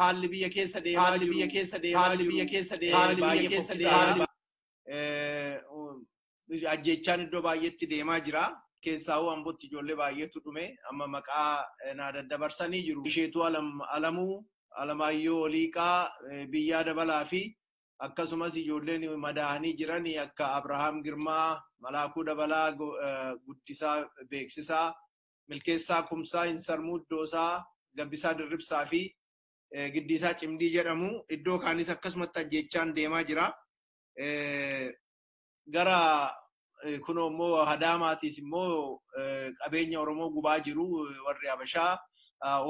Haalli biyya keessa deemaa Haalli jiru biyya keessa deemaa haalli jiru biyya keessa deemaa haalli jiru biyya baay'ee keessa fokkisaadha. deemaa Ajjechaan iddoo baay'eetti deemaa jira. Keessaawuu Ambootti ijoollee baay'eetu dhume. Amma maqaa naa daddabarsanii jiru. Isheetuu Alamuu, Alamaayyoo Oliiqaa, Biyyaa Dabalaa fi akkasumas ijoolleen madaa'anii jiran akka Abrahaam Girmaa, Malaakuu Dabalaa, Guddisaa Beeksisaa, Milkeessaa Kumsaa, Hinsarmuu Iddoosaa, Gabbisaa Dirribsaa fi Giddiisaa Cimdii jedhamu. Iddoo kaanis akkasumatti ajjechaan deemaa jira. Gara kunoo immoo Hadaamaatiis immoo qabeenya Oromoo gubaa jiru warri Habashaa.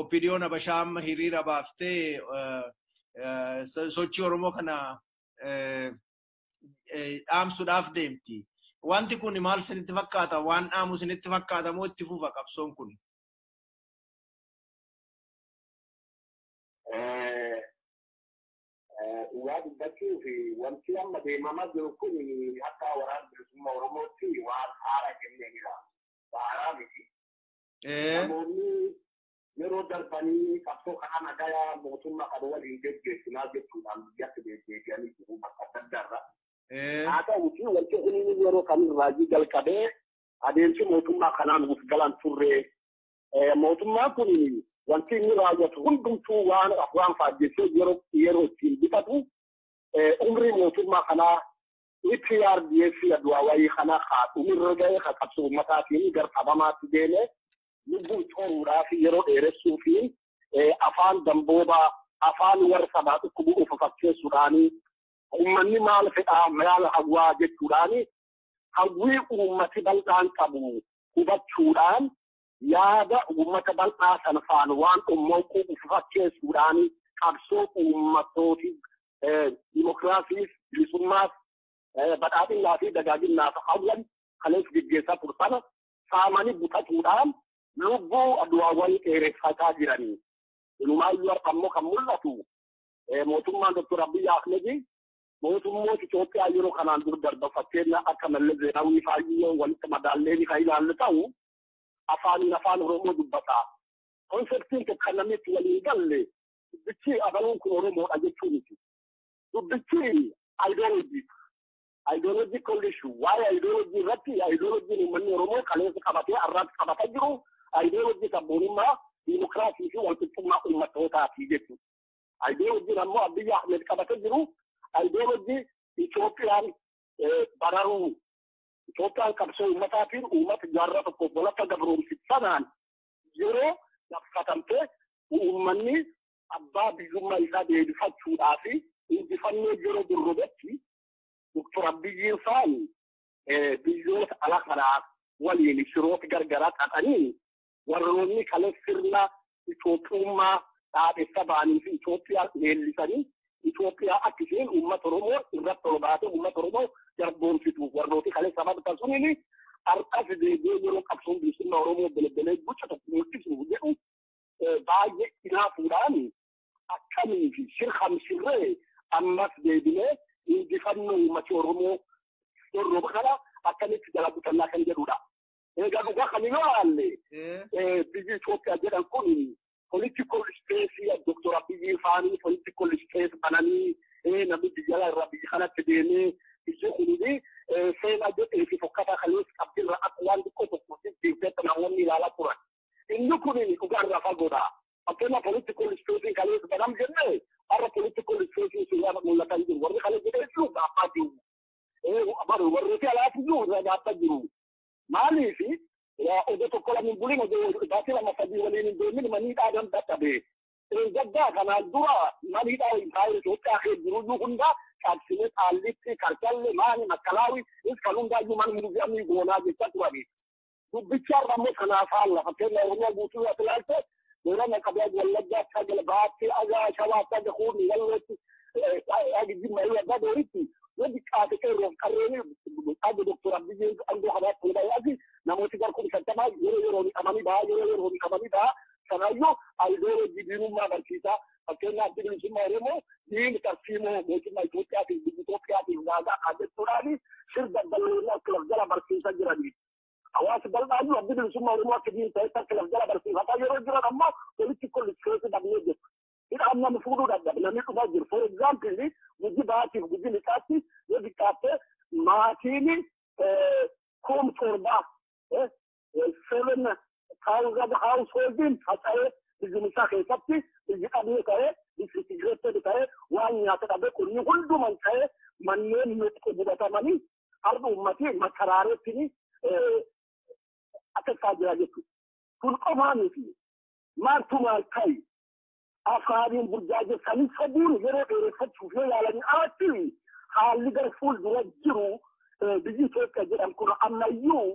OPDO'n Habashaa amma hiriira baaftee sochii Oromoo kana dhaamsuudhaaf deemti. Wanti kun maal isinitti fakkaata? Waan dhaamu isinitti fakkaata moo itti fufa qabsoon kun? Dhugaa dubbachuu fi wanti amma deemamaa jiru kun akka waraana bilisummaa Oromootti waan haaraa jennee jira. Haaraa miti. Namoonni yeroo darbanii qabsoo kana nagaa mootummaa kana waliin geggeessinaa jechuudhaan biyyatti deddeebi'anii jiru bakka adda addaarra. Haa ta'uutii wanti kun yeroo kamirraa jalqabee adeemsi mootummaa kanaan nuuf galan turre. Mootummaan kun wanti inni raawwatu hundumtuu waan afaan faajjessee yeroo ittiin bitatu umrii mootummaa kanaa EPRDF aduwaawayii kana haa ga'e haa qabsoo uummataatiin gara qabamaatti deeme lubbuu xoruudhaaf yeroo dheeressuu fi afaan damboobaa afaan warra sabaa dhukkubu of fakkeessuudhaani uummanni maal fedhaa maal hawwaa jechuudhaani hawwii uummati bal'aan qabu hubachuudhaan yaada uummata bal'aa sana faana waan dhommoquu of fakkeessuudhaan qabsoo uummattooti dimokiraasiif bilisummaaf badhaadhinnaa fi dagaaginnaaf hawwan kaleessa geggeessaa turtana saamanii butatuudhaan lubbuu aduwaawwan dheereffataa jiranii. Inumaayyuu har'a ammoo kan mul'atu mootummaan Dr. Abiyyi Ahmed mootummoota Itoophiyaa yeroo kanaan dur darba fakkeenya akka Mallas Zeenaawii fa'aa walitti madaallee kan ilaallu ta'u afaaniin afaan Oromoo dubbata. Konseptiin tokko kan namni itti waliin galle dubbichi abaluun kun Oromoodha jechuu miti. Dubbichi ayidooloojii. Ideological issue. Waa'ee ayidooloojii irratti ayidooloojiin uummanni Oromoo kaleessa qabatee har'aatti qabataa jiru ayidooloojii sabboonummaa, diimokiraasii fi walqixxummaa uummattootaati jechuudha. Ayidooloojiin ammoo Abiyyi Ahmed qabatee jiru ayidooloojii Itoophiyaan bararuu Itoophiyaan qabsoo uummataatiin uummata jaarraa tokkoof walakka gabroomsitu sanaan yeroo labsatamtee uummanni abbaa biyyummaa isaa deebifachuudhaa fi injifannoo yeroo dorrobetti Dr. Abiyyiin faan biyyoota ala kanaa waliin shiroota gargaraa xaxanii warroonni kale sirna Itoophiyummaa dhaadhessa ba'anii fi Itoophiyaa leellisanii Itoophiyaa akka isheen uummata Oromoo irratti ol baatee uummata Oromoo garboomsitu warrooti kale sababa suniin har'as deebi'ee yeroo qabsoon bilisummaa Oromoo belbelee guca tokko mul'isu jedhu baay'ee hinaafuudhaan akkamii fi shirkam shirree ammas deebinee injifannoo uummati Oromoo dorroba kana akkamitti jala butannaa kan jedhudha. Egaa dhugaa kan yoo ilaalle biyyi Itoophiyaa jedhan kun political space Dr. Abiyyi faanii political space bananii namni biyya irraa biyya kanatti deemee biyyi kunii seenaa jedhee fi fokkataa kaleessa qabdirra akka waan xiqqoo tokko jijjiirteetti namoonni ilaalaa turan. Inni kun dhugaa irraa fagoodha. Fakkeenya political space kaleessa banam jennee har'a political space sun waan mul'ataa jiru. Warri kaleessa jedhee jiru gaaffaa jiru. Warri alaas jiru irraa gaaffaa jiru. Maaliif odoo tokko lama hin bulin odoo baatii lama sadii waliin hin deemin maniidhaa dan dadhabe. Gaddaa kanaan dura maniidhaa hin taa'e Itoophiyaa keessa jiru hunda cabsinee xaallitti karcalle maani makkalaawi is kan hundaayyuu mana muuziyamii goonaa jechaa turani. Dubbicha har'a ammoo kanaaf haala fakkeenya Oromiyaa guutuu yoo ilaalte Boorana qabee Wallaggaatti haga Baatti haga Shawaatti haga Huurni Wallootti haga Jimma yoo abbaa Dooritti yoo xiqqaate qeerroof qarreen haga Doktor Abiyyiin aangoo kanaatti fuudhee asi namooti gara 50,000 yeroo yeroo qabanii bahaa yeroo yeroo qabanii bahaa sanaayyuu ayidooloojii diinummaa barsiisaa fakkeenyaaf bilisummaa Oromoo diin tarsiimoo mootummaa Itoophiyaatiif biyya Itoophiyaatiif gaagaa jechuudhaan sirna daldalloonni akka laf jala barsiisaa jiranii. Hawaasa bal'aayyuu abdii bilisummaa Oromoo akka diin ta'etti akka laf jala barsiifataa yeroo jiran ammoo political space dhabnee jiru. Hidha Garam namni fuudhuu dadhabe, namni dhufaa jiru. For example, Gujii baatiif Gujii lixaatti yoo xiqqaatte maatiin 7,000, 7,000 householdiin faca'ee biyyi isaa keessatti biyyi dhabee ta'ee, disintegrated ta'ee, waan nyaata dhabee, qonni hunduman ta'ee, manneen meeqa gubatamanii, har'a uummatni makaraareetti akka isaa jira jechuudha. Kun qofaa miti. Maaltu maal ta'e, afaaniin burjaajessanii sobuun yeroo dheereffachuuf yoo yaalanii alatti, haalli gara fuuldura jiru, biyyi Itoophiyaa jedhamu kun ammayyuu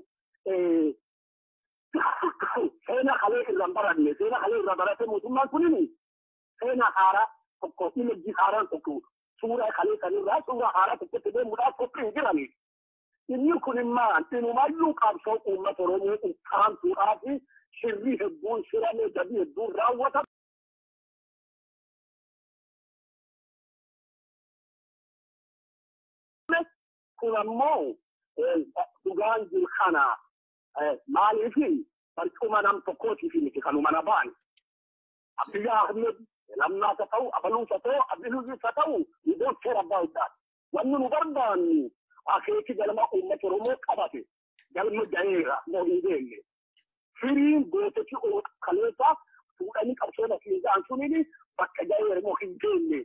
seenaa kalee irraa baranne. Seenaa kalee irraa barate mootummaan kunin seenaa haaraa tokko, image haaraan tokko, suuraa kalee sanirraa suuraa haaraa tokkotti deemuudhaaf qophii hin jirani. Inni kun immoo inumayyuu qabsoo uummata Oromoo ukkaamsuudhaaf shirrii hedduun shiramee, dabii hedduun raawwatame. Kun ammoo dhugaan jiru kana. Maaliif? Barcuma nam tokkootiif miti kanuma na ba'an. Abiyyi Ahmed lammaas haa ta'u, abaluus haa ta'u, abiluus haa ta'u, we don't care about that. Wanni nu barbaannu, akeeki galma uummata Oromoo qabate galma gaheera moo hin geenye? Firiin goototi kaleessa fuudhanii qabsoon asiin ga'an suniin bakka gaheera moo hin geenye?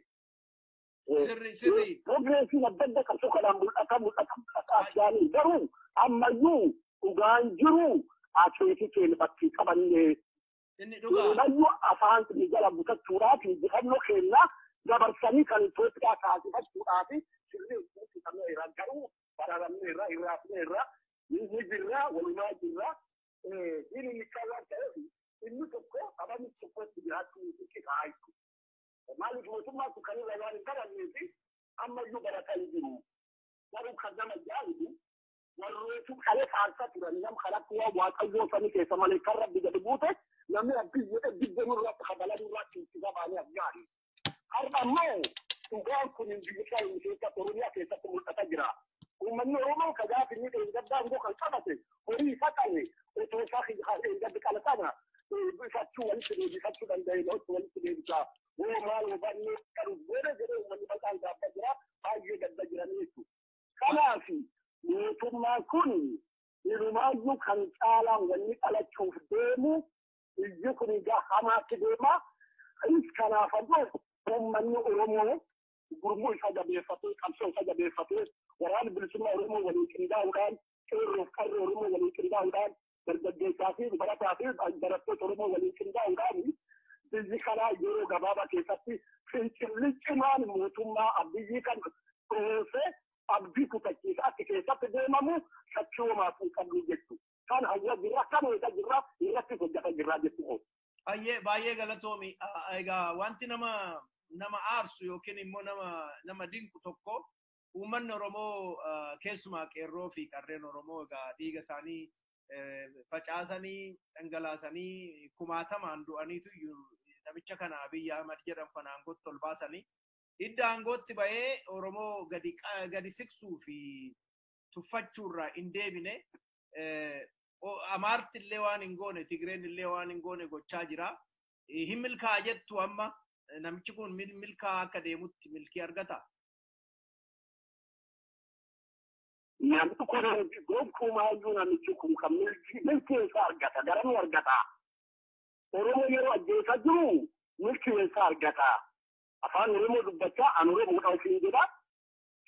Sirri sirri. Progressiin adda adda qabsoo kanaan mul'ata mul'ata mul'ata gaanii, garuu ammayyuu dhugaan jiru akeeki keenya bakki qabanne. Inni dhugaa. Ammayyuu afaan ni jala butachuudhaaf, injifannoo keenya dabarsanii kan Itoophiyaa taasifachuudhaaf sirrii hojjetamee garuu bararamneerra, irraafneerra, ni jirra, walumaa jirra. Inni miidhaa waan ta'eef, inni tokko sababni tokkotti jiraachuu xiqqaa jechuudha. Maaliif? Mootummaan kun kan irra waan hin baranneef ammayyuu barataa hin jiru. Garuu kan nama jaalatu, warrootu kalee faarsaa turan, nam kanatti waa Waaqayyoo samii keessa malee kan Rabbi gadi buute, namni Rabbi jedhe dibbe nurratti kabalan nurratti itti gabaanii as gaarii. Har'a ammoo dhugaan kun biyya keenya keessatti, Oromiyaa keessatti mul'ata jira. Uummanni Oromoo ka gaafa inni dheengaddaa aangoo kan qabate horii isa qabe otoo isaa dheengaddi qalatama ifachuu walitti deebifachuu danda'e, walitti deebisaa. Woo maal hubannee kan godhe jedhee uummanni bal'aan gaafa jira, baay'ee gadda jiranii jechuudha. Kanaaf mootummaan kun inumaayyuu kan caalaan wanni dhalachuuf deemu, biyyi kun egaa hamaatti deema. Kanaaf ammoo uummanni Oromoo gurmuu isa jabeeffatee, qabsoo isa jabeeffatee, waraana bilisummaa Oromoo waliin qindaa'uudhaan, qeerroof qarree Oromoo waliin qindaa'uudhaan, dargaggeessaa fi barataa fi barattoota Oromoo waliin qindaa'uudhaan, biyyi kanaa yeroo gabaabaa keessatti fincilli cimaan mootummaa Abiyyii kan dhoosee abdii kutachiisa akka keessatti deemamu shakkii homaatu hin qabnu jechuudha. Kan hawwa jirra, kan eegaa jirra, irratti hojjeta jirra jechuudha. Baay'ee baay'ee galatoomi. Egaa wanti nama aarsu yookiin immoo nama dinqu tokko, uummanni Oromoo, keessumaa qeerroo fi qarreen Oromoo, egaa dhiiga isaanii facaasanii, dhangalaasanii, kumaatamaan du'aniitu namicha kana Abiyyi Ahmad jedhamu kana aangootti ol baasanii, hidda aangootti bahee Oromoo gadi siqsuu fi tuffachuurraa hin deebine. Amaarti illee waan hin goone, Tigreen illee waan hin goone gochaa jira. Hin milkaa'a jettu amma namichi kun milkaa'aa akka deemutti milkii argata? Namni kun gonkumaayyuu, namichi kun kan milkii isaa argata, garanuu argata. Oromoo yeroo ajjeesaa jiru milkii isaa argata. Afaan Oromoo dubbachaa, an Oromoodha ofiin jedha.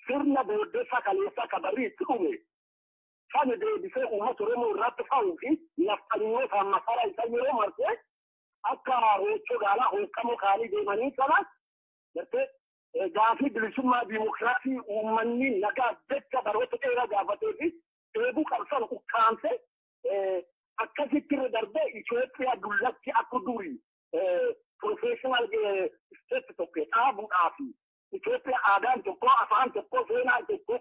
Sirna booddeessaa kaleessaa kabarii itti dhume. Kan deebisee uummata Oromoo irratti fa'uu fi nafxanyootaan masaraa isaa yeroo marsee, akka roochoo gaalaa hooqqamoo kaanii deemanii sana gartee gaafii bilisummaa, diimokiraasii uummanni nagaa jecha baroota dheeraa gaafatee fi dheebuu qabsan ukkaamse, akkasitti irra darbee Itoophiyaa dullatti akka durii professional state tokko dhaabuudhaaf, Itoophiyaa aadaan tokko, afaan tokko, seenaan tokko,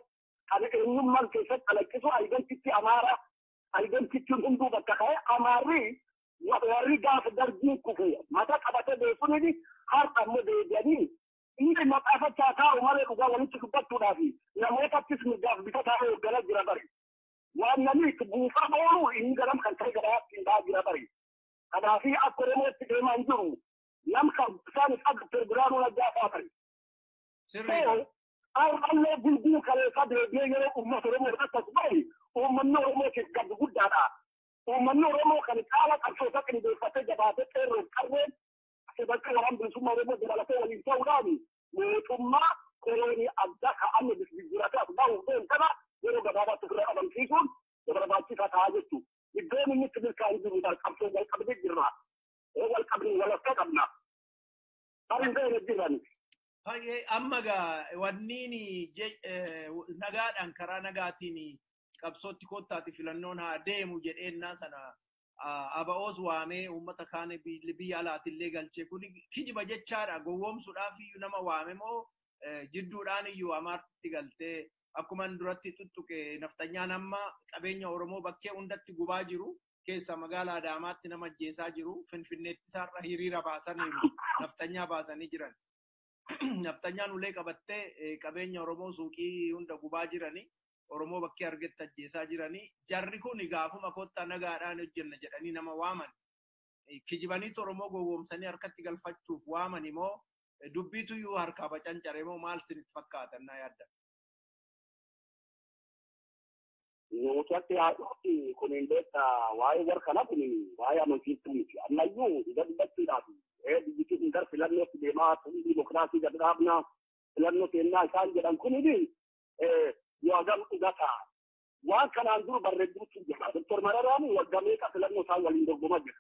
kan eenyummaan keessatti calaqqisu identity Amaaraa, identityn hunduu bakka ka'e, Amaarri warri gaafa Dargiin kufe mata qabatee beekuniin har'a ammoo deebi'anii inni maqaa fachaa taa'u malee, dhugaa walitti dubbachuudhaaf namootattis mirgaaf bita taa'ee hoogganaa jira bari. Waan namni itti buufaa oolu inni garam kan ta'e gabaatti hin ba'aa jira bari. Kanaafii akka Oromootti deemaa hin jiru. Nam kan isaan isaa Dr. Biraanuu Naggaa fa'aa ta'e. Har'allee gulguu kaleessaa deebi'ee yeroo uummata Oromoo irratti as ba'e uummanni Oromoo gaddu guddaadha. Uummanni Oromoo kan caala qabsoo isaa qindeeffatee jabaatee qeerroof qarreen sadarkaa waraana bilisummaa Oromoo dabalatee waliin ta'uudhaan mootummaa koloonii addaa ka'amne jijjiiratee as ba'uuf deemu kana yeroo gabaabaatti ofirra dhabamsiisuun barbaachisaa ta'a jechuudha. Iddoon inni itti milkaa'u jiru qabsoo wal qabnee jirra. Wal qabnee walakkaa qabna. Barin ta'e jirran. Baay'ee amma gaa wanniin nagaadhaan karaa nagaatiin qabsootti koottaati filannoon haa deemu jedheennaa sana ABOs waamee uummata kaan biyya alaatillee galchee kun kijiba jechaadha gowwoomsuudhaaf iyyuu nama waame moo jidduudhaan iyyuu amaartitti galtee akkuma duratti tuttuqe naftanyaan amma qabeenya Oromoo bakkee hundatti gubaa jiru keessa magaalaa Adaamaatti nama ajjeesaa jiru Finfinneetti isaarra hiriira baasaniiru naftanyaa baasanii jiran. Naftanyaan ulee qabattee qabeenya Oromoo suuqii hunda gubaa jiranii Oromoo bakkee argetti ajjeesaa jiranii jarri kun gaafuma kottaa nagaadhaan hojjenna jedhanii nama waaman kijibaniitu Oromoo gowwoomsanii harkatti galfachuuf waaman immoo dubbiitu iyyuu harkaa bacancare moo maal sinitti fakkaatan naa yaadda? Nuti haadhuutti kun hin beektaa waa'ee warra kana kun waa'ee amansiistuu miti. Ammayyuu dhuga dubbachuudhaaf biyyi kun gara filannootti deemaa tun dimokiraasii gad dhaabna filannoo kennaa isaan jedhan kunini yoo hagam dhuga ta'a. Waan kanaan dura barreedduutu jira. Doktor Mararaan waggaa meeqa filannoo isaan waliin dorgomaa jira.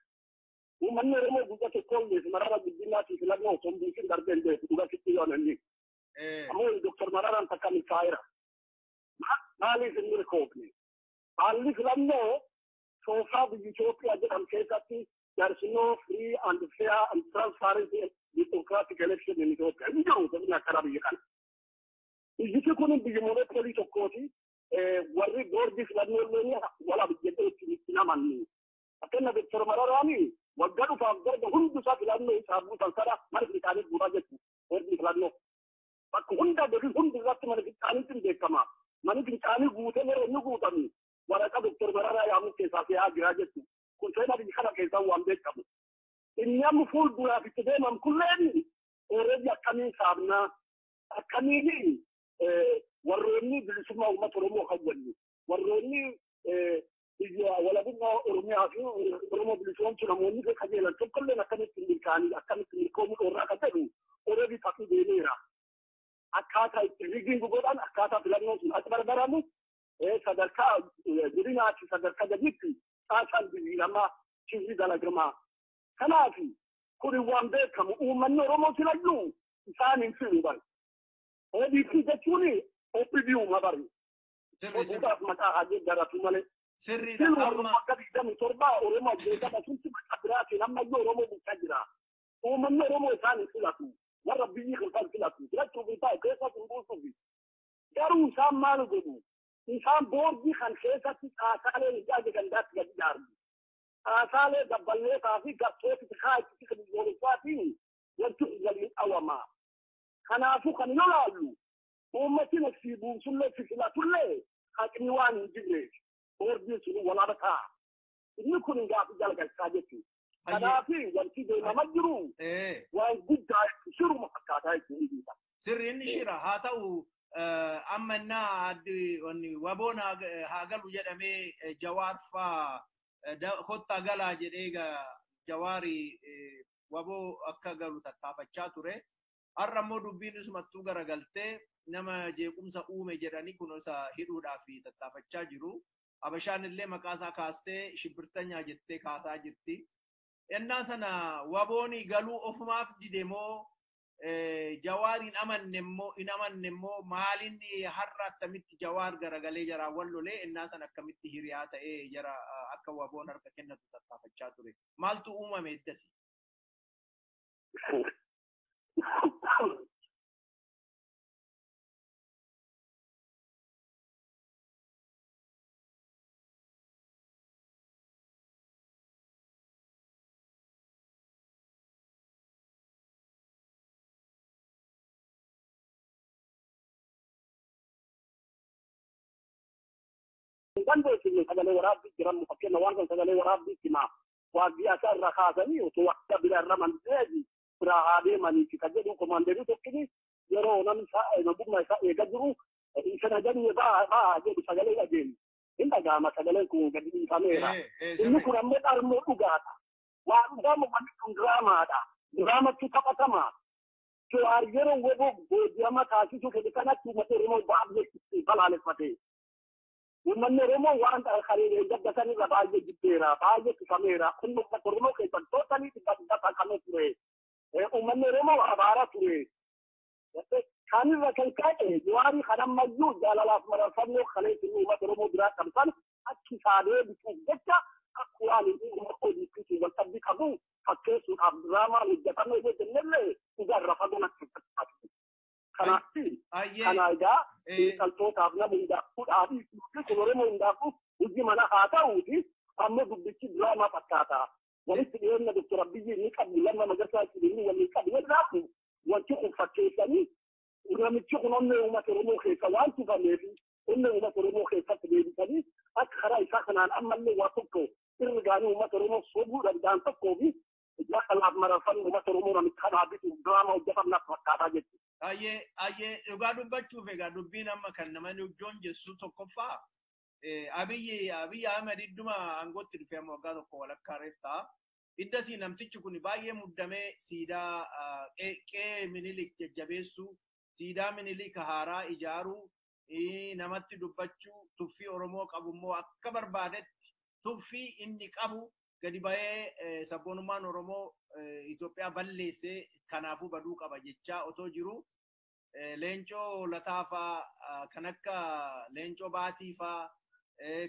Uummanni Oromoo guyyaa tokko illee Marara guddinaatiin filannoo osoo hin buusin darbee hin beeku dhuga sitti yoo namni. Ammoo Doktor Mararaan takka milkaa'eera. Maaliif hin milkoofne? Haalli filannoo soofaa biyya Itoophiyaa jedhamu keessatti there is no free and fair and transparent democratic election in Ethiopia. Hin jiru sabni akkana biyya kana. Biyyi kun biyya monopolii tokkooti. Warri boordii filannoo illee wala jedhee itti namannu. Fakkeenya Doktor Mararaan waggaa dhufaaf darba hundusaa filannoo isaa buusan sana mana fincaanii guutaa jechuudha. Boordii filannoo. Bakka hunda godin hundi irratti mana fincaaniitiin beekama. Mana fincaanii guutee yeroo inni guutamu waraqaa Doktor Mararaa yaamuu keessaa fe'aa jira jechuudha. Kun seenaa biyya kana keessaa waan beekamu. Inni amma fuulduraaf itti deeman kulleen already akkamiin saamnaa akkamiin warroonni bilisummaa uummata Oromoo hawwannu warroonni biyya walabummaa Oromiyaa fi Oromoo bilisoomsu namoonni qajeelan tokkolleen akkamitti milkaa'anii akkamitti milkoomuu dhoorraa kan jedhu already taphii deemeera. Akkaataa itti rigiin godhan akkaataa filannoon sun as barbaramu sadarkaa godinaa fi sadarkaa gadiitti caasaan jijjiiramaa shirri dalagamaa. Kanaaf kun waan beekamu uummanni Oromoo filayyuu isaan hin filu bari. ODP jechuun OPD uuma bari. Oduudhaaf maqaa haa geeddaratu malee. Sirriidha. Amma akka 27 Oromoo ajjeesama sunti maqaa biraatiin ammayyuu Oromoo bulchaa jira. Uummanni Oromoo isaan hin filatu. Warra biyyi kan isaan filatu. Filachuuf hin taa'u keessas hin buusuuf. Garuu isaan maal godhu? Isaan boordii kan keessatti caasaalee ijaaje gandaatti gadi ijaarru. Caasaalee dabballeetaa fi gartoota xixiqqaa itti biyyoolessaatiin wanti waliin dhawama. Kanaafuu kan yoo laallu uummatni nafsi buusullee fi filatullee haqni waan hin jirre boordiin sun walaaba ta'a. Inni kun gaafa jala galchaa jechuudha. Kanaaf wanti deemamaa jiru waan guddaa shiruma fakkaataa jechuudha. Sirri inni shira haa ta'u amma innaa waboon haa galu jedhamee Jawaar faa kottaa galaa jedhee Jawaari waboo akka galu tattaafachaa ture. Har'a immoo dubbiin isumattuu garagaltee nama jeequmsa uume jedhanii kun isa hidhuudhaaf tattaafachaa jiru. Habashaan illee maqaa isaa kaastee shibbirtanyaa jettee kaasaa jirti. Ennaa sana wabooni galuu ofumaaf dide moo Jawaar hin amanne immoo hin amanne immoo maaliin har'a akkamitti Jawaar garagalee jaraa wal lolee ennaa sana akkamitti hiriyaa ta'ee jara akka waboon harka kennatu tattaafachaa ture. Maaltu uumame eddasi? Dandeessine sagalee waraabbii jiran fakkeenya waan kan sagalee waraabbii himaa waaggiyaa isaa irra kaasanii otoo akka bira irra manteeji deemaniiti kan jedhu komaanderii tokkini yeroo namni nagummaa isaa eegaa jiru isa najanne ba'aa jedhu sagalee dhageenya. Hin dhaga'ama sagaleen kun gadi dhiifameera. Inni kun ammoo dharmoo dhugaadha. Waa dhugaama wanti kun diraamaadha. Diraamatti taphatama. Jawaar yeroo woboo booji'ama taasisuu fedhe kanatti uummata Oromoo baay'ee balaaleffate. Uummanni Oromoo waan kareeree gadda sanirra baay'ee jibbeera, baay'ee tufameera. Kun uummata Oromoo keessatti tootanii dhibba dhibba kan ture. Uummanni Oromoo abaara ture. Kanirra kan ka'e Jawaarii kan ammayyuu jaalalaaf mararfannoo kaleessi uummata Oromoo biraa qabsan akki isaa deebisuuf jecha akka waan inni uummata ODP'tiin wal dhabbii qabu fakkeessuudhaaf diraamaan hojjetame yoo jennellee dhugaarra fagoo natti fakkaatu. Kanaaf kana egaa xiinxaltootaaf nama hundaafuu kun Oromoo hundaafuu hojii mana haa ta'uuti ammoo dubbichi diraamaa fakkaata. Walitti dhiyeenya Doktor Abiyyi inni qabu Lammaa Magarsaa inni waliin qabu yoo wanti kun fakkeessanii namichi kun onnee uummata Oromoo keessa waan tufameef onnee uummata Oromoo keessatti deebisanii akka karaa isaa kanaan ammallee waa tokko irra gaanii uummata Oromoo sobuu danda'an tokkoo fi jaalalaaf mararfannu uummata Oromoo namicha kanaa bituuf diraamaa hojjetamnaaf fakkaataa jechuudha. Ayyee ayyee dhugaa dubbachuuf egaa dubbiin amma kan namni joonjessu tokkoffaa Abiyyi Ahmed idduma aangootti dhufee amma waggaa tokko walakkaa reef ta'a. Iddasii namtichi kun baay'ee muddamee siidaa qe'ee Minilik jajjabeessuu, siidaa Minilik haaraa ijaaruu, namatti dubbachuu, tuffii Oromoo qabu immoo akka barbaadetti tuffii inni qabu gadi ba'ee sabboonummaan Oromoo Itoophiyaa balleessee kanaafuu baduu qaba jechaa otoo jiru Leencoo Lataa faa kan akka Leencoo Baatii faa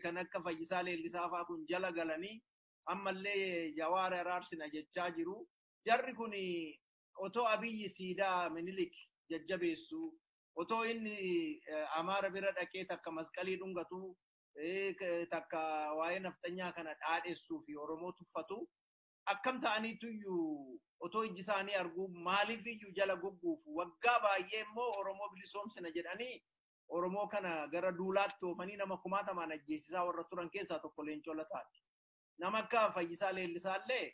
kan akka Fayyisaa Leellisaa faa kun jala galanii ammallee Jawaar araarsina jechaa jiru. Jarri kun otoo Abiyyi siidaa Minilik jajjabeessu, otoo inni Amaara bira dhaqee takka masqalii dhungatu, takka waa'ee nafxanyaa kana dhaadhessuu fi Oromoo tuffatu, akkam ta'aniitu iyyuu otoo iji isaanii arguu maaliif iyyuu jala gugguufu waggaa baay'ee immoo Oromoo bilisoomsina jedhanii Oromoo kana gara duulaatti oofanii nama kumaatamaan ajjeesisaa warra turan keessaa tokko Leencoo Lataati. Nama akka Fayyisaa Leellisaa illee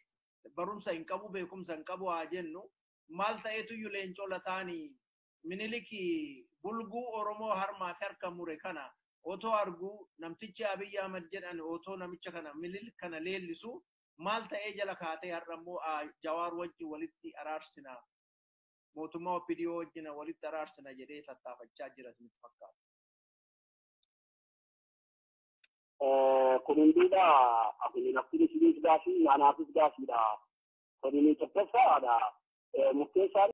barumsa hin qabu, beekumsa hin qabu haa jennu. Maal ta'eetu iyyuu Leencoo Lataanii Miniliki bulguu Oromoo harmaa fi harka mure kana otoo arguu namtichi Abiyyi Ahmed jedhan otoo namicha kana Minilik kana leellisu maal ta'ee jala kaatee har'a immoo Jawaar wajjin walitti araarsina mootummaa OPDO wajjin walitti araarsina jedhee tattaafachaa jira isinitti fakkaata. Kun hunduudha akkuma nafti isiniif gaafii anaafis gaafiidha. Kun inni tokkoffaadha. Murteessaan